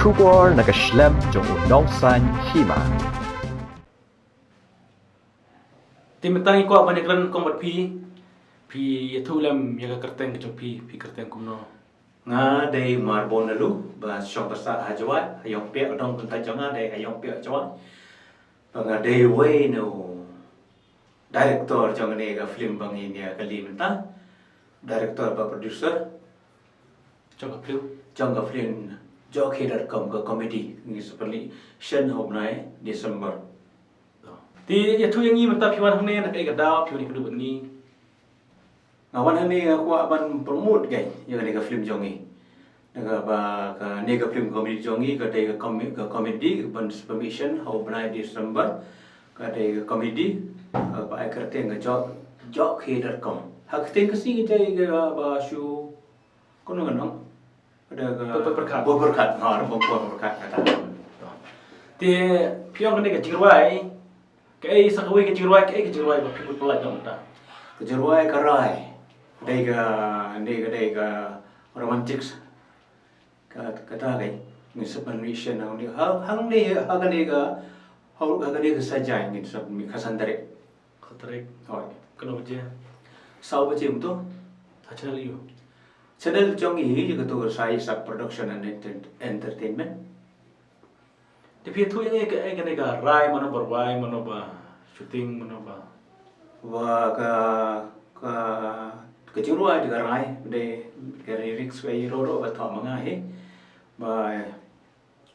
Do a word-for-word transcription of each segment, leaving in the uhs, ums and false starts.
Khubor na ka shlem jong u nongsan hima. Te mynta ngi kwah ban ïakren kong bad phi, phi ïathuh lem ïa ka kyrteng ka jong phi, phi kyrteng kumno? Nga dei Marbon Nalu, ba shong basa ha Jowai, ha Ïongpiah, dong bynta jong nga dei ha Ïongpiah Jowai. Ba nga dei wei na u director jong ne ka film ba ngi nia kali mynta. Director ba producer. Jong ka film. Jong ka film Jokhi dot com ka comedy ngi sa pynlih shen ha u bnai December. Te ïathuh ïa ngi mynta phi wan hangne na kaei ka daw phi wan ïakynduh bad ngi. Nga wan hangne nga kwah ban promote kai ïa kane ka film jong ngi. Na ka ba kane ka film comedy jong ngi ka dei ka com- ka comedy ban sa pynlih shen ha u bnai December. Ka dei ka comedy ka ba ai kyrteng ka Jok Jokhi dot com. Ha kyrteng ka sngi ka dei ka ba shu Kumno ngan ong? Ada ka Pyrkhat. Pyrkhat. Ha, ada pyrkhat kata. Te phi ong kane ka jingrwai. Kaei sa kawei ka jingrwai, kaei ka jingrwai ba phi mut pynlait noh mynta? Ka jingrwai ka rai. Dei ka, dei ka, dei ka romantics. Ka, kata ka ngi sa pynmih shen hangne. Ha, hangne, ha kane ka, ha, ha kane ka sajai ngin sa pynmih ka san tarik. Ka tarik. Hoi. Kano baje? Saw baje um to. Ha channel ïa u. Channel jong i hi ka to Sai Sap Production and Enter- Entertainment. Te phi ïathuh ïa ngi ka, eh, kane ka rai mano ba rwai, mano ba shooting, mano ba. Wa ka, ka, ka jingrwai de ka rai, de ka lyrics ka i ro ro ba tho ma nga hi. Ba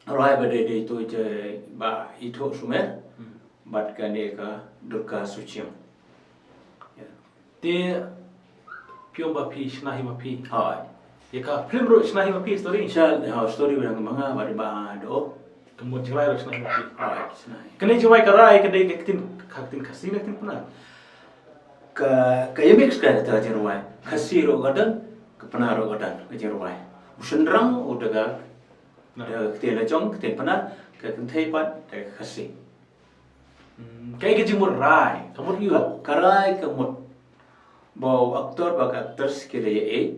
Rwai ba dei dei to je ba Ithuh Sumer. Hmm. Bad kane ka Durga Suchiang. Ya. Te phi ong ba phi shna hi ma phi. Hoi. Ïa ka film ruh shna hi ma phi story. Sha, ha, story ba dang ma nga ba dei ba do. Ka mut jingrwai ruh shna hi ma phi. Hoi, shna hi. Kane jingrwai ka rai ka dei ka ktien, ka ktien Khasi ne ktien Pnar? Ka, ka ïa mix ka ta jingrwai. Khasi ruh ka don, ka Pnar ruh ka don, ka jingrwai. U shynrang u da ka Nah. Da ka ktien la jong, ka ktien Pnar, ka kynthei pat, da ka Khasi. Hmm, kaei ka jingmut rai, ka mut ïa u? Ka, ka rai ka mut. Ba u actor bad ka actress ki da ïa ïeit.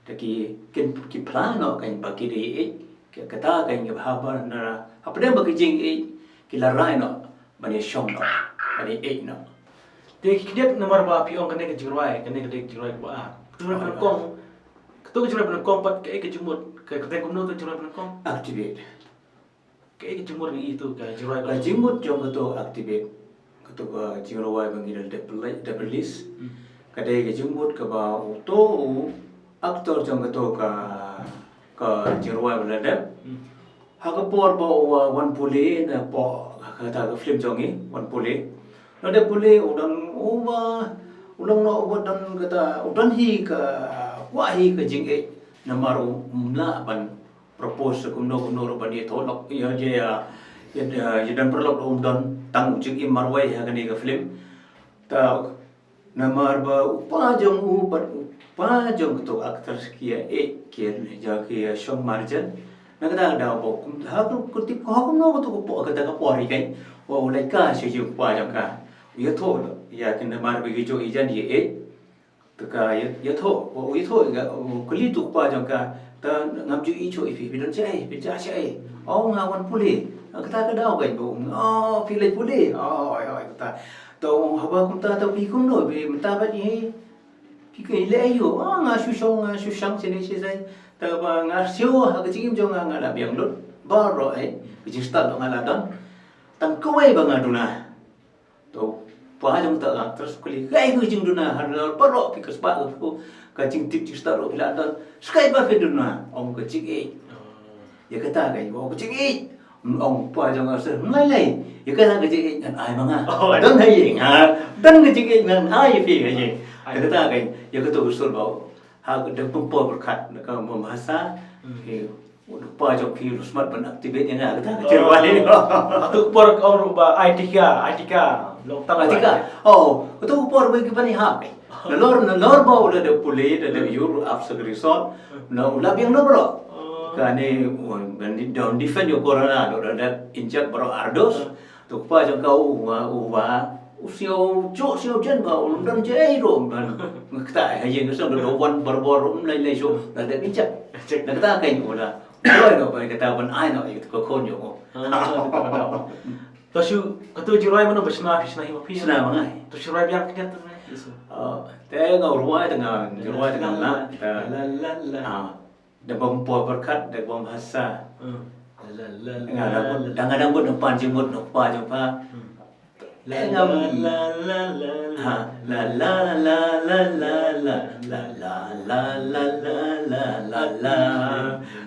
Da ki, kin, ki phla noh kein ba ki da ïa ïeit. Ki kata kein ki bha ba na, hapdeng ba ki jingïeit, ki la rai noh. Ban ïa shong noh, ban ïa ïeit noh. Te ki khyndiat namar ba phi ong kane ka jingrwai, kane ka dei ka jingrwai kaba ar. Ka jingrwai ba nyngkong, kato ka jingrwai ba nyngkong pat kaei ka jingmut, ka kyrteng kumno kato ka jingrwai ba nyngkong? Activate. Kaei ka jingmut ngi ïohi to ka jingrwai ba nyngkong? Ka jingmut jong kato Activate. Kato ka jingrwai ba ngi la dep rele-, dep release. Hmm. Ka dei ka jingmut kaba uto u actor jong kato ka, ka jingrwai ba la dep. Hmm. Ha ka por ba u, uh, wan pule na pdeng kata ka film jong ngi, wan pule. Na dep pule u don uba, u long noh uba don kata, u don hi ka, kwah hi ka jingïeit namar um lah ban propose kumno kumno ruh ban ïathuh lok, ïa, ïa, ïa, ïa, ïa don paralok um don tang u jingim marwei ha kane ka film. Ta Namar ba u kpa jong u bad u kpa jong kato actress ki ïa ïeit, ki ïa, ki ïa shong marjan. Na kata ka daw ba kum ha ka tip ka hok kumno kato ka por, kata ka por hi kein. Wa u leit ka sha u kpa jong ka. U ïathuh ïa ki namar ba ki ju ïeit jan ïa ïeit. Te ka ïa, ïathuh, wa u ïathuh ïa ka, u kylli u kpa jong ka. Te ngam ju ïeit shuh ïa phi, phi don shaei, phi jah shaei. Oh, nga wan pule. Na kata ka daw kein ba u, oh, phi leit pule. Oh, oi, oi, kata. To haba kumta to phi kumno phi mynta bad ngi. Phi khlem leh aïu, ah, nga shu shong, nga shu shang shane shane. Te ba nga siew ha ka jingim jong nga, nga la biang lut baroh, eh, ka jingstad nga la don. Tang kawei ba nga duna. To pa jong ta actress kuli, "Kaei ka jingduna, ha lor baroh phi ka spah ka, ka jingtip jingstad ruh phi la don. Shaei ba phi duna?" Ong ka jingïeit. Ïa kata ka ïa u ka jingïeit. Ong pa jong nga seh, "Mlei lei. Ïa kata ka jingïeit ngan ai ma nga." Oh, don ha ïing, ha. Don ka jingïeit ngan ai phi ha ïing. Ïa kata ka ïa kata u sur ba u. Ha ka dei pynpor pyrkhat na ka bahasa. Hmm. Ki, u pa jong ki u smat ban activate ïa nga kata ka jingïeit. Oh. Atu por ka ong ruh ba ai tika, ai tika. Long tang ai tika. Oh, atu por ba ki ban ïa ha. Nalor, nalor ba u la dep pule, la dep ïur, ap sa ka resort. Na u la biang na baroh. Oh. Kane, u, ban di-, don defend ïa u corona, u la dep inject baroh ar dos. Oh. To kpa jong ka u, u, u ba, u siew, u siew jen ba, u don jai ro, ban. Kata, ha ïing ka song, u wan barabor, um lai lai shuh, la dep inject. Inject. Na kata ka u la, Roi noh ba kata ban ai noh ïa ka khun jong u. Ah, kata kata. To shu, kato jingrwai mano ba shna phi, shna hi ma phi? Shna ma nga. To shu rwai biang khyndiat to. Ah, te nga rwai te nga, rwai te nga la. La la la. Ah, da bym poi pyrkhat, da bym ha sa. Hmm. La la la. Nga da ngan da ngan bud na pan jingmut na pa jong pha. Hmm. La la la la la. Ha, la la la la la la la la la la la la la.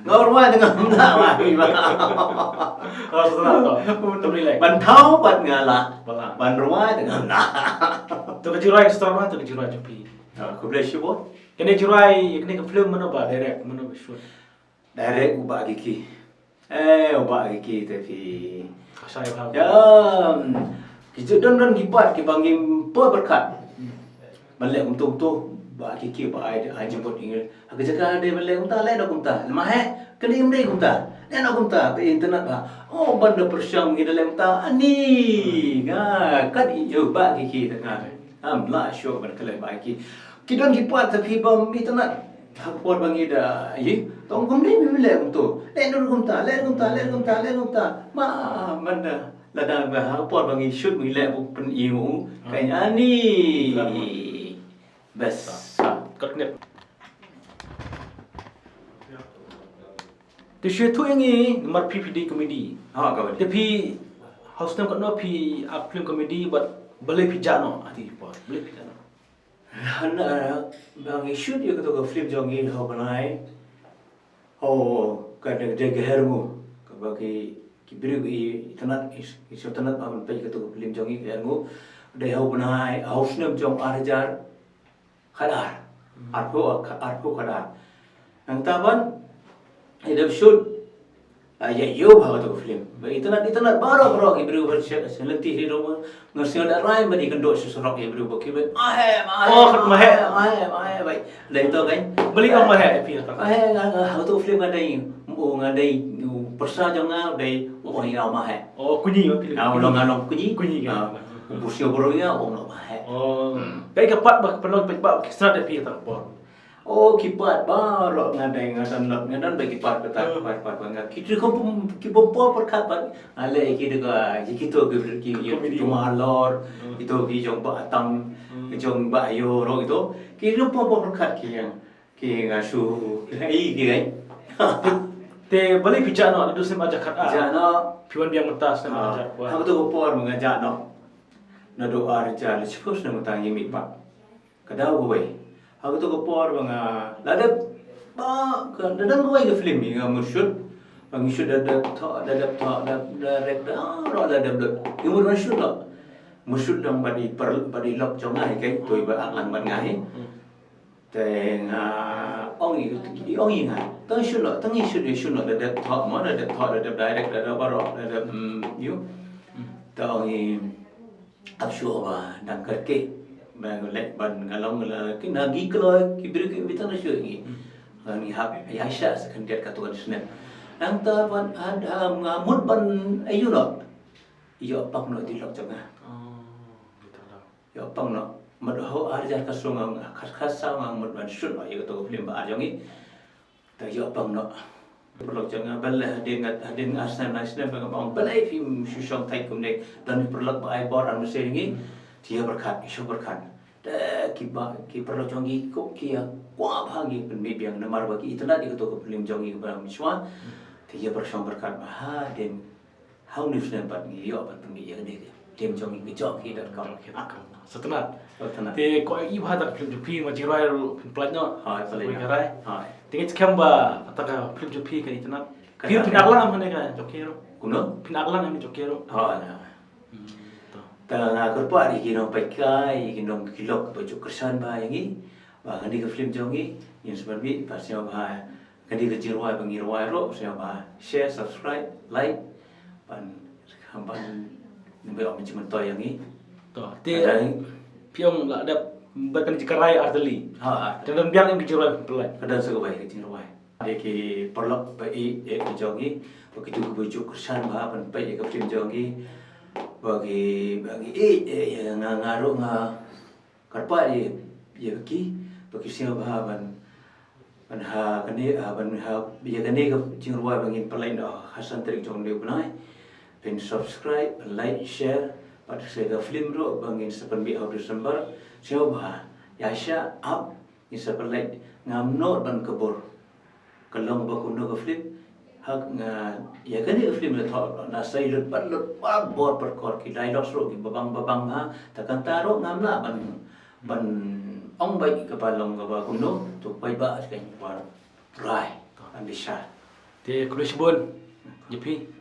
Nga rwai te ngam lah ma phi ba. Oh, sebentar to. To relax. Ban thaw pat nga lah. Balang. Ban rwai te ngam lah. To ka jingrwai ka star ma, to ka jingrwai jong phi. Ah, khublei shibun. Kane jingrwai, kane ka film mano ba direct, mano ba shoot? Direct u Bah Kiki. Eh, u Bah Kiki te phi. Ka shai bha. Ya, ki ju don don ki pat ki ba ngim poi pyrkhat. Hmm. Ban leh kumto kumto, Bah Kiki ba ai, ai jingmut ïa ngi. Ha ka jaka dei ban leh kumta, leh noh kumta. Leh ma heh, kane ym dei kumta. Leh noh kumta, ka internet ba. Oh, ban da pyrshang ngi da leh kumta. Ani, nga, kat ïa u Bah Kiki te nga. Am, la shuh ban kylli Bah Kiki. Ki don ki pat te phi bym internet. Ha ka por ba ngi da, ïa, tang kum dei phi leh kumto. Leh noh kumta, leh kumta, leh kumta, leh kumta. Ma, man da, lada ba ha ka por ba ngi shoot ngi leh buk pyn-i u. Ka ani. Best. Kat knep. Te shu ïathuh ïa ngi namar phi phi dei comedy. Ha, comedy. Te phi ha u snem katno phi act film comedy bad balei phi jah noh ha kata ka por? Balei phi jah noh? Hana ba ngi shoot ïa kato ka film jong ngi ha u bnai. Ho ka dei dei ka Herngu kaba ki ki briew ki itynnad ki sngewtynnad ba ngan peit ïa kato ka film jong ngi ka Herngu. Dei ha u bnai ha u snem jong ar hajar khatar. Hmm. Arphew, arphew khatar. Nangta ban i dep shoot. Ah, ïa ïoh ba kato ka film. Ba itynnad, itynnad baroh baroh ki briew ban shet, shet lynti hi dong. Nga sngew da rai ba i kynduh sha surok ïa briew ba ki ban, "Ma heh, ma heh, oh, ma heh, ma heh, ma heh." Bai. Dei to kan. Beli kong ma heh phi kata. Ma heh, nga, nga, kato ka film nga dei, oh, nga dei, oh, pyrsa jong nga dei, oh, ïa ma heh. Oh, Kuñi, oh, phi. Ah, long, long Kuñi. Kuñi, ah, kan. Bus ïa baroh ïa, oh, long ma heh. Oh. Hmm. Kai ka pat ba pynlong pynbah ki srat da phi kata ka por. Oh, ki pat baroh nga dei nga don lot, nga don ba ki pat ba ta, ki pat, pat, pat nga. Ki tu ko pum, ki pum por por khat pat. Ale ki de ka, ki, kito ki, ki, ki, comedy. Ki tu ma lor, hmm, kito ki jong ba tam, hmm, ki jong ba yo ro kito. Ki tu pum por por khat ki yang, ki nga shu, i ki dei. Te bali phi jah noh, naduh snem ar hajar khat ar. Jah noh. Phi wan biang mynta snem ar hajar. Ha kato ka por ma nga jah noh. Naduh ar hajar, shu snem mynta ngi mih pat. Ka daw kawei. Ha kato ka por ba nga la dep ba ka da dang kawei ka film ïa nga mut shoot. Ba ngi shoot da dep thoh, da dep thoh, da direct da ro da dep dep. Ngi mut ban shoot lo. Mut shoot dang ba dei per, ba dei lok jong nga hi kai, to i ba ak lang bad nga hi. Hmm. Te nga ong i, i ong i nga. Tang shoot lo, tang i shoot, i shoot lo da dep thoh mo, da dep thoh, da dep direct, da dep baroh, da dep, mm, ïa. Hmm. Te ong i Ap shuh ba dang kyrkieh ba nga leit ban nga long la ki na gi kloi ki briew ki bitar na shuh ngi. Hmm. Ngi hap ïa sha sa khyndiat ka tuan snem. Nangta ban ha, ha, nga mut ban ayu noh. Ïoh pang noh di lok jong nga. Oh, bitar. Ïoh pang noh. Mut ho ar hajar ka sung nga khat khat sa nga mut ban shoot noh ïa ka tu ka film ba ar jong ngi. Te ïoh pang noh. Paralok jong nga, balei hadien nga, hadien nga ar snem lai snem ba nga ong balei phim shu shong thait kumne, don ki paralok ba ai bor ar mynsiem ïa ngi. Te ïa pyrkhat, ïa shu pyrkhat. Te ki ba, ki paralok jong ngi ko ki ïa kwah bha ngi pynmih biang namar ba ki itynnad ïa kato ka film jong ngi kaba mynshuwa. Te ïa pyrshang pyrkhat ba hadien Ha une u snem pat ngi ïoh ban pynmih ïa kane ka film jong ngi ka Jong Ki dot com. Jong Ki dot com. Sngewtynnat. Sngewtynnat. Te ko i bha ta ka film jong phi ma Jingrwai ruh phin pynlait noh. Hooid, pynlait noh. Jingrwai. Hooid. Te ngi skhem ba kata ka film jong phi kan itynnat. Phi phin act lang hangne ka Jong Ki ruh. Kumno? Phin act lang hangne Jong Ki ruh. Hooid. Hmm, to. Te nga kyrpad ïa ki nongpeit kai, ïa ki nong ki lok ba ju kyrshan bha ïa ngi. Ba kane ka film jong ngi, ngin sa pynmih, ba sngewbha. Kane ka jingrwai ba ngi rwai ruh, sngewbha share, subscribe, like, ban, ban, ban ym jingmyntoi ïa ngi. To, te phi ong la dep, bad kane ka jingrwai ar tylli. Ha, ar tylli. Te don biang ïa ka jingrwai pynlait. Ka don sa kawei ka jingrwai. Ïa ki paralok ba ïeit, ïeit ki jong ngi, ba kito kiba ju kyrshan bha ban peit ïa ka film jong ngi. Ba ki, ba ki ïeit, ïeit, ïeit, nga, nga ruh nga Kyrpad ïa, ïa ki, ba ki sngewbha ban, Ban ha kane, ah, ban ha, ïa kane ka jingrwai ba ngin pynlait ha san tarik jong une u bnai. Phin subscribe, phin like, share, bad sa ka film ruh ba ngin sa pynbeit ha u December. Sngewbha ïa shah ap, ngin sa pynlait, ngam nud ban kbur ka long ba kumno ka film. Ha nga, ïa kane ka film la thoh na sa lut bad lut bad bor bad kor, ki dialogue ruh ki babang babang ha. Ta kata ruh ngam lah ban, ban ong beit kaba long kaba kumno, to peit ba ka ïing ba rai. An bishar. Te khublei shibun ïa phi.